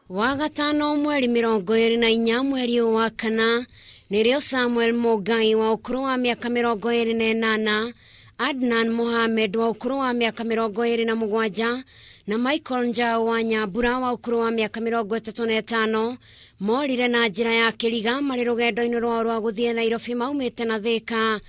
Wagatano mweri 24 mweri wa kana nĩrĩo Samuel Mũngai wa ũkũrũ wa mĩaka 28, Adnan Mohamed wa ũkũrũ wa mĩaka 27 na Michael Njau wa Nyambura wa ũkũrũ wa mĩaka 35 morire na njĩra ya kĩriga marĩ rũgendo-inĩ rwao rwa gũthiĩ Nairobi maumĩte na Thĩka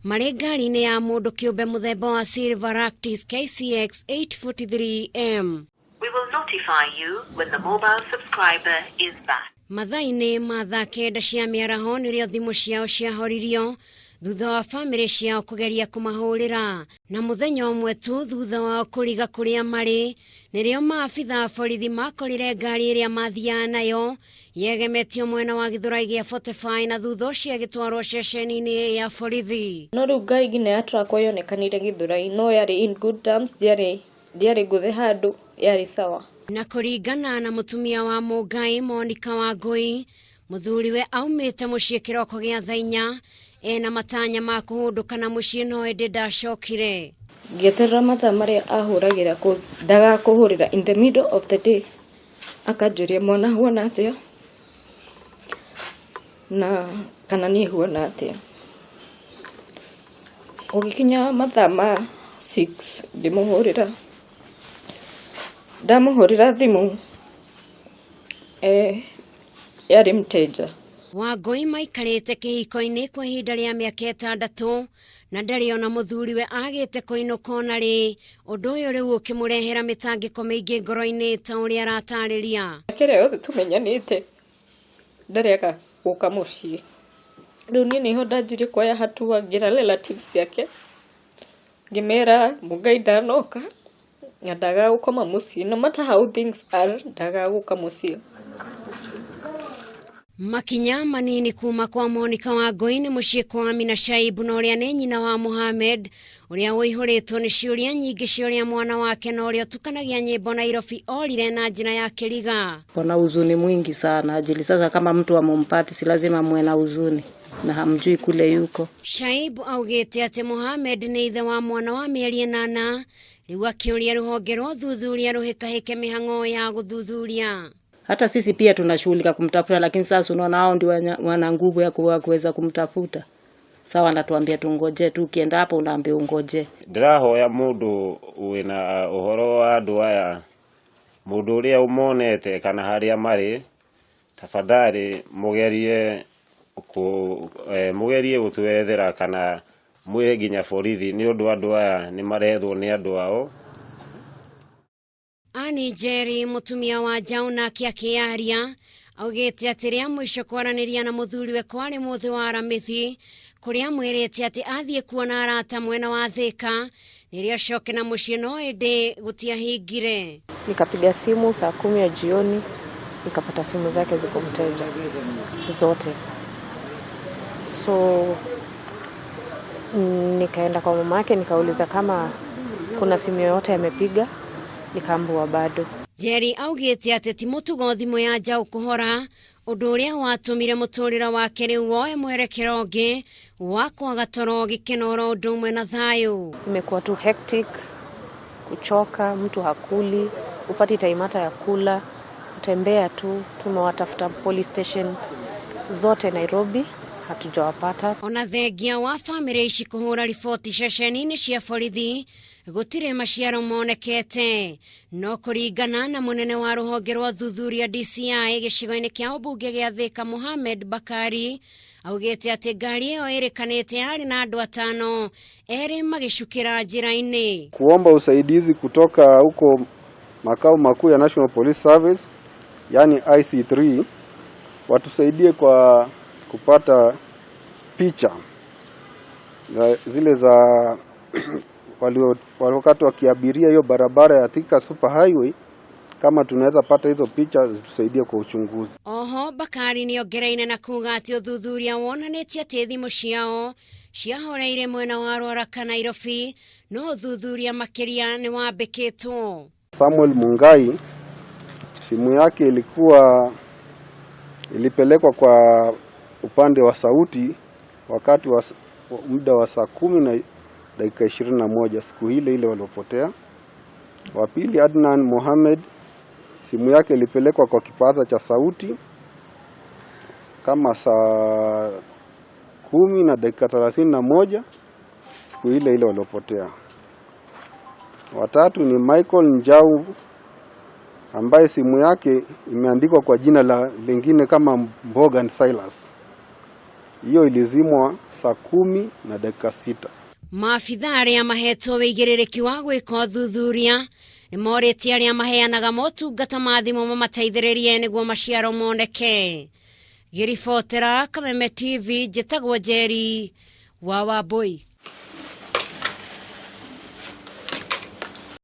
marĩ ngari-inĩ ya mũndũ kĩũmbe mũthemba wa Silver Ractis KCX 843M. We will notify you when the mobile subscriber is back. Mathaa-inĩ ma thaa 9 cia mĩaraho nĩrĩo thimũ ciao ciahoririo thutha wa bamĩrĩ ciao kũgeria kũmahũrĩra, na mũthenya ũmwe tu thutha wao kũriga kũrĩa marĩ nĩrĩo maabitha a borithi makorire ngari ĩrĩa mathiaga nayo yegemetio mwena wa Gĩthũrai gĩa 45 na thutha ũcio ĩgĩtwarwo ceceni-inĩ ya borithi. No rĩu ngari nginya ya trakwa yonekanire Gĩthũrai, no yarĩ in good terms, ndiarĩ ngũthe handũ, yarĩ sawa. Na kũringana na mũtumia wa Mũngai Monica Wangũi, mũthuriwe aumĩte mũciĩ kĩroko gĩa thaa 4 ena matanya ma kũhũndũka na mũciĩ no ĩndĩ ndacokire. Ngĩeterera mathaa marĩa ahũragĩra, cause ndagakũhũrĩra in the middle of the day, akanjũria mwana huana atĩa na kana niĩ huana atĩa. Gũgĩkinya mathaa ma 6 ngĩmũhũrĩra, ndamũhũrĩra thimũ yarĩ mteja. Wangũi maikarĩte kĩhiko-inĩ kwa ihinda rĩa mĩaka 6 na ndarĩ ona mũthuriwe agĩte kũinũka ona rĩ. Ũndũ ũyũ rĩu ũkĩmũrehera mĩtangĩko mĩingĩ ngoro-inĩ ta ũrĩa aratarĩria. Kĩrĩa yothe tũmenyanĩte ndarĩ aga gũka mũciĩ. Rĩu niĩ nĩho ndanjirie kuoya hatua, ngĩra relatives ciake, ngĩmera Mũngai ndanoka na ndagaga gũkoma mũciĩ, no matter how things are, ndagaga gũka mũciĩ. Makinya manini kuma kwa Monica Wangũi nĩ mũciĩ kwa Amina Shaibu na ũrĩa nĩ nyina wa Mohamed ũrĩa ũihũrĩtwo nĩ ciũria nyingĩ cia ũrĩa mwana wake na ũrĩa ũtukanagia nyĩmbo Nairobi orire na njĩra ya kĩriga. Kuna huzuni mwingi sana ajili sasa kama mtu amumpati si lazima muwe na huzuni na hamjui kule yuko. Shaibu augĩte atĩ Mohamed nĩ ithe wa mwana wa mĩeri 8, rĩu akĩũria rũhonge rwa ũthuthuria rũhĩkahĩke mĩhang'o ya gũthuthuria. Hata sisi pia tunashughulika kumtafuta, lakini sasa unaona hao ndio wana nguvu ya kuweza kumtafuta. Sawa, anatuambia tungoje tu, ukienda hapo unaambia ungoje. Ndĩrahoya mũndũ wĩna ũhoro wa andũ aya, mũndũ ũrĩa ũmonete kana harĩa marĩ, tafadhali mũgerie gũtwethera kana mwĩre nginya borithi, nĩ ũndũ andũ aya nĩ marethwo nĩ andũ ao. Annie Njeri mũtumia wa Njaũ nake akĩaria augĩte atĩ rĩa mũico kwaranĩria na mũthuriwe kwarĩ mũthĩ wa Aramithi kũrĩa amwĩrĩte atĩ athiĩ kuona arata mwena wa Thĩka nĩrĩo acoke na mũciĩ no ĩndĩ gũtiahingire. Nikapiga simu saa 10 ya jioni, nikapata simu zake ziko mteja zote. So nikaenda kwa mama yake nikauliza kama kuna simu yoyote amepiga, nikaambiwa bado. Njeri augĩte atĩ ti mũtugo thimũ ya Njaũ kũhora, ũndũ ũrĩa watũmire mũtũrĩre wake rĩu woe mwerekero ũngĩ wa kwaga toro, gĩkeno oro ũndũ ũmwe na thayũ. Imekuwa tu hectic, kuchoka, mtu hakuli, upati time hata ya kula, kutembea tu. Tumewatafuta police station zote Nairobi, hatujawapata. Ona thengia wa bamĩrĩ ici kũhũra riboti ceceni-inĩ cia borithi gũtirĩ maciaro monekete, no kũringana na mũnene wa rũhonge rwa ũthuthuria DCI gĩcigo-inĩ kĩa ũmbunge gĩa Thĩka Mohamed Bakari augĩte atĩ ngari ĩyo ĩrĩkanĩte yarĩ na andũ 5, erĩ magĩcukĩra njĩra-inĩ. Kuomba usaidizi kutoka huko makao makuu ya National Police Service, yani IC3, watusaidie kwa kupata picha zile za wakati wakiabiria hiyo barabara ya Thika Super Highway. Kama tunaweza pata hizo picha zitusaidie kwa uchunguzi. Oho Bakari nĩongereire na kuga atĩ ũthuthuria wonanĩtie atĩ thimũ ciao ciahoreire mwena wa Ruaraka Nairobi, no ũthuthuria makĩria nĩ wambĩkĩtwo. Samuel Mungai simu yake ilipelekwa kwa upande wa sauti wakati wa muda wa saa 10:21 siku ile ile waliopotea. Wa pili Adnan Mohamed Simu yake ilipelekwa kwa kipaza cha sauti kama saa 10:31 siku ile ile waliopotea. Watatu ni Michael Njau ambaye simu yake imeandikwa kwa jina la lingine kama Morgan Silas. Hiyo ilizimwa saa 10:06. Maabitha arĩa mahetwo wĩigĩrĩrĩki wa gwĩka ũthuthuria nĩ morĩtie arĩa maheanaga motungata ma thimũ mamateithĩrĩrie nĩguo maciaro moneke. Ngĩribotera Kameme TV, njĩtagwo Njeri wa Wambui.